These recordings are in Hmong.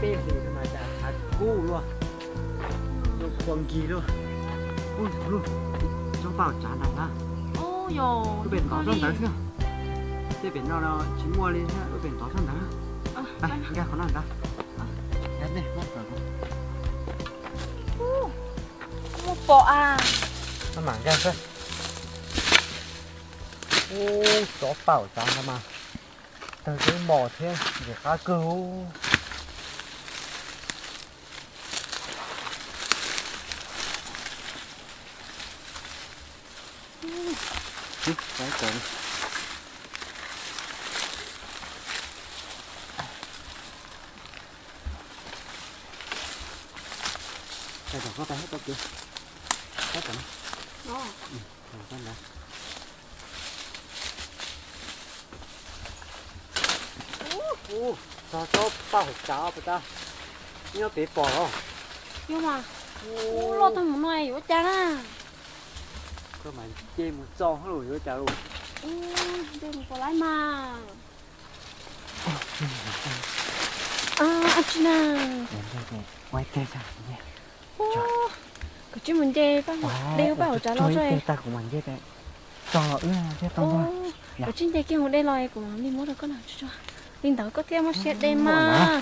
Peb hlis no mas cas hav kub luaj, zoo kua nkig luaj. Ub, tsob paj tsav ntawd na. Lub pem tod tsob ntawd xwb. Tej pem no tsis muaj li, lub pem tod tsob ntawd. Nkag qhov no ntag. Muaj pom a. Mam nkag xwb. Ub, tsob paj tsav ntawd mas tawg twb mos thiab ntxim qab kawg. Ub, txog tsob paj hauv tsav puas tau, nyob pem pom los. Yog mas, ub, loj tag mus no yuav ua cas na? Koj mas nce mus txo hauj lwm yuav ua cas los. Ub, nce mus puas laib mas. Ab tsi na. Ub, koj tsis mus nce paj, de paj hauv tsav los tso. Koj tsis nce kiag mus de los kuv mam li muab rau koj na. Li ntawd koj thiaj muaj siab de mas.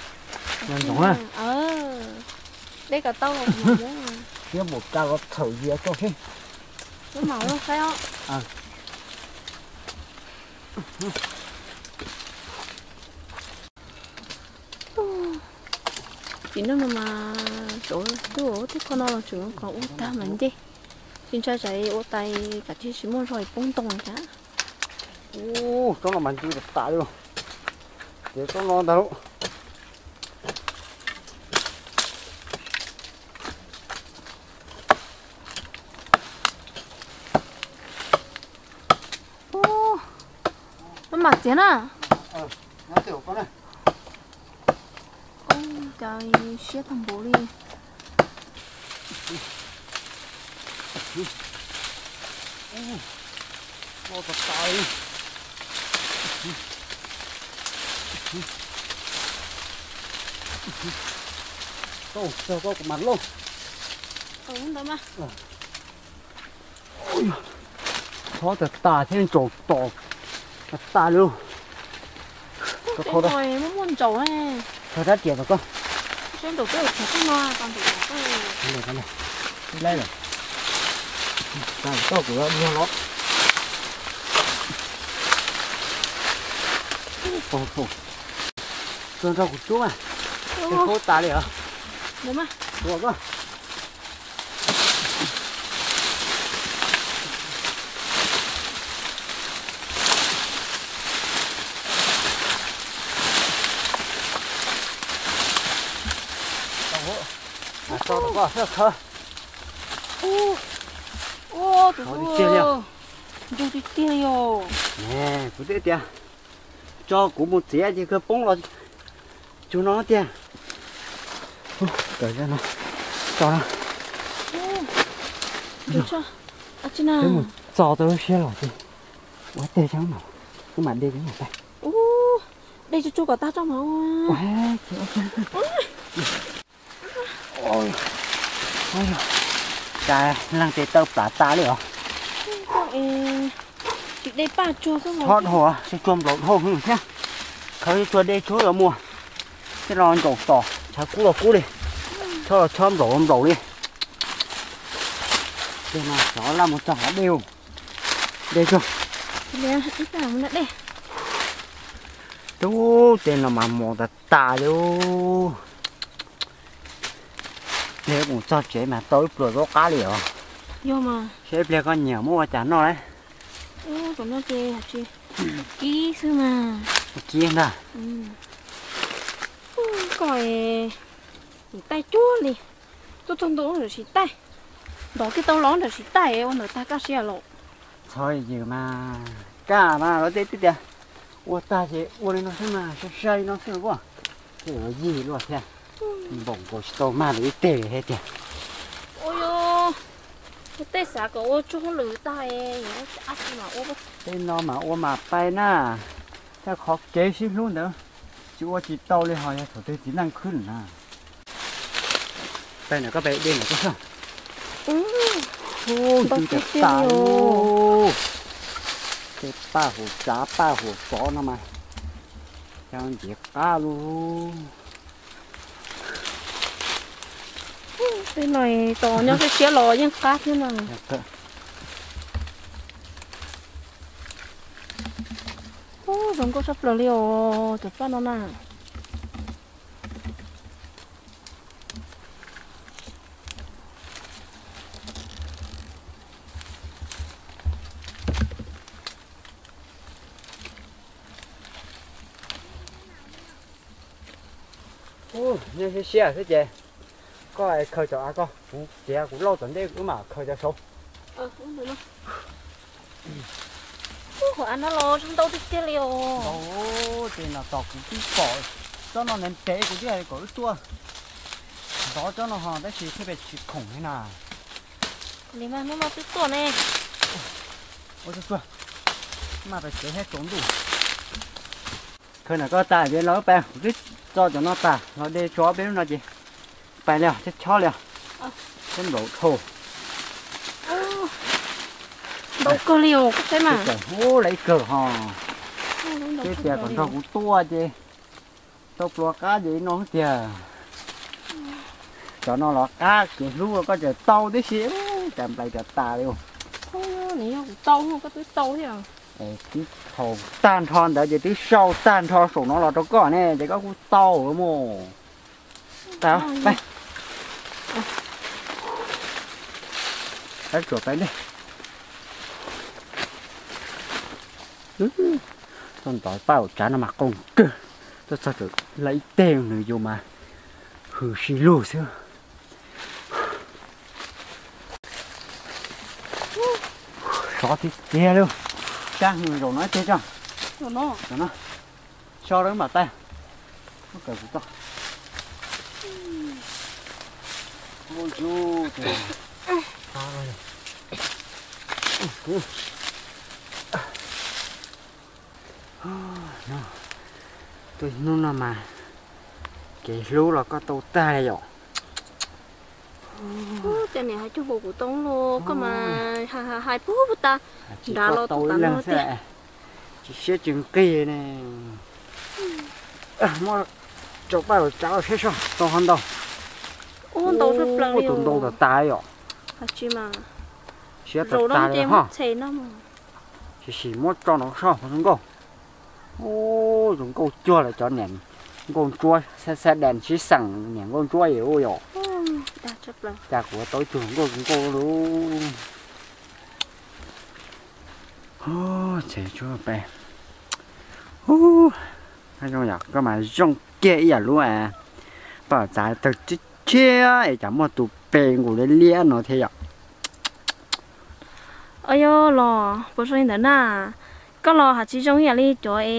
De kom tau. Siab mus ka los txhawm yias tso seb. Mam los saib os. Tim no no mas tsuav tub tej qho no los tseem qhov ub tag mas nce. Tsis ntshai tsam ua tais kav tsij tsis muaj zog poob ntoo cas. Ub, tsob no mas ntws tas tas li. Ces tsob no ntag lauj. Maj mam txiav na. Ub, cas siab tag npaum li. Tau, tau, tau, kuv mam lauj. Ntawd mas. Txhob tas tas thiab, ntsaum tom tas tas li. Muaj muaj ntsaum. Khaws rab riam rau koj. Saib nraum koj, khaws koj no, ntsaum koj. Laib lawm. Koj kuv nyuag los. Tsuag nrog kuv cub mas. Tej khaub tas li os. Ua koj. Tso rau koj sab khawb. Ua, tus ntsuag tiag tiag li os. Kuv twb tias tso kuv mus txiav ces kawg poob los tsuag no tiag. Kawg no, tso no. Twb mus txo tau lub siab los ces ua teg tso mas, wb mam de cov no tag. De tsuag tsuag kom tag tso mas. Cas leej twg tawm plav tas li os. Tsis de paj tsuag xwb, txhob dhau, tsuag tsuag nplaum dhau hwv thiab. Khaws tsuag de tsuag yuav muag, tej no ntsaum tom, tshav kub los kub li, tshob los tshob nplaum los nplaum li. Tej no xyov laj mus txog qhov dej, de tsuag. Tub, tej no mas mos tas tas li. Pliag mus txog tsev mas tau ib pluas zaub qab li os. Yog mas. Saib ib pliag koj nyiam muab ua cas noj lauj. Ub, tam no ces kib xwb mas. Kib ntag. Koj nim taij cuag li. Tuaj txog ntua ntawm siv taij. Ntov kiag tau los ntawm siv taij ua ntawm tag kaj siab los. Txhob yws mas, kaj mas lawv tej twb tias ua tag ces ua li no xwb mas, sai sai li no xwb los. Tej lawv yig luaj thiab. Npaum nkaus tsis tau mag lawv ib teg li thiab tiag. Ua, tej xav kom ua tsuag hauj lwm tag, ab tsi mas ua. Tej no mas ua mas pais na, thaj qhov kev sib hlub ntawd. Tsis ua tsis tau li ho yog thaum twg txiv neej khwb na. Peb no koj peb dej no koj xyov. Ub, ntau tiag tiag tas li. Tej paj huam tsav paj huam tsov no mas cov ntxiv qab lug. Tej no tos nyob siab siab los yeej qab thiab na. Ub, zoo nkauj tshaj plaws li os cov paj no na. Ub, nyob siab siab xwb ces koj khaws cov av ko, kuv txiav kuv lauj tom ntej wb mam khaws cov saud. Ub, hauv av no los zoo ntau tiag tiag li os. Ntau, ces no tos kuv twb pom tsob no ntev ntev kuv twb hais kom wb tuaj ntov tsob no ho tab sis thiaj li tsis khoom li na. Li mas hnub no twb tuaj ne. Ua tsuag tsuag, mas pais tsev thiab tsaus ntuj. Khaws ntawm koj tas ces los wb pais, kuv twb tso cov no tas los de tso ob peb lub no ces pais li os, chob chob li os. Chob nplaum dhau. Ntau kawg li os, koj saib mas. Ub, lawv ib kawg ho. Twb tias kom nrog kuv tuaj ces tau plua qab ces no tiag. Cov no los qab kev hlub koj tseem tau tib si, cas nplais cov tas li. Nws yog kuv tau, koj twb tau thiab. Twb thaum tag nrho ntawd ces twb sau tag nrho saum no los rau koj ne ces koj kuj tau mus. Tag, peb tsuas peb ntej. Tuaj ntov paj huam tsav no mas qoo kawg, tuaj txog tseem lawv ib teg nws yus mas hws si lug xwb. Sov tiag tiag li. Kab hws zaum no ib teg tso. Zaum no. So rau mam pais. Muab kawm kuv tau. Tuaj hnub no mas kev hlub los koj tau tag li yom. Ub, cas niam hais cuag nkaus kuv tau los koj mas hais hais puag puag ta nrad los tau tas no tiag. Tsis siab tsis nqig ne. Muab rau paj huam tsav los saib soj tau ho ntau. Ub, ntau tshaj plaws li. Tus ntau tas tas yom. Siab tas tas li ho. Tab sis muab tso no soj zoo nkauj. Ub, zoo nkauj cuag lawv cov niam nkauj ntsuab xab xab dees sib xeem niam nkauj ntsuab yom. Cas kuv tau ib tug nkauj zoo nkauj lub. Tsev tsuab pe. Ub, zoo yom, koj mas zoo kiag ib yam lub paj huam tsav tawg tshiab tshiab es cas muaj tus pe nkaus liab liab no thiab yom. Os yog los puas zoo li ntawd na, koj los hais tsis zoo ib yam li cov es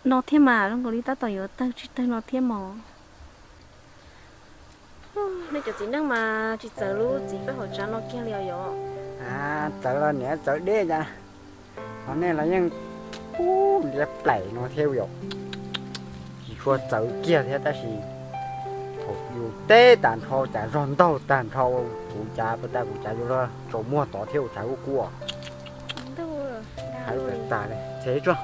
no thiab mas zoo nkaus li tab tom yuav tawg tsis tawg no thiab mog. Nej cov txiv neej mas tsis txawv lub txiv paj huam tsav no kiag li os yom. Txawv los niam txawv deb cas, ho nej los yeej ub liab plaim no thiab yom. Tsis tshua txawv kiag thiab tab sis thaum yus teb tag nrho cas zog ntaug tag nrho, kuv cas puas tas kuv cas yuav luag tsaus muag tod thiab ua cas kuj kuj. Hais tas tas li tsev tsuab.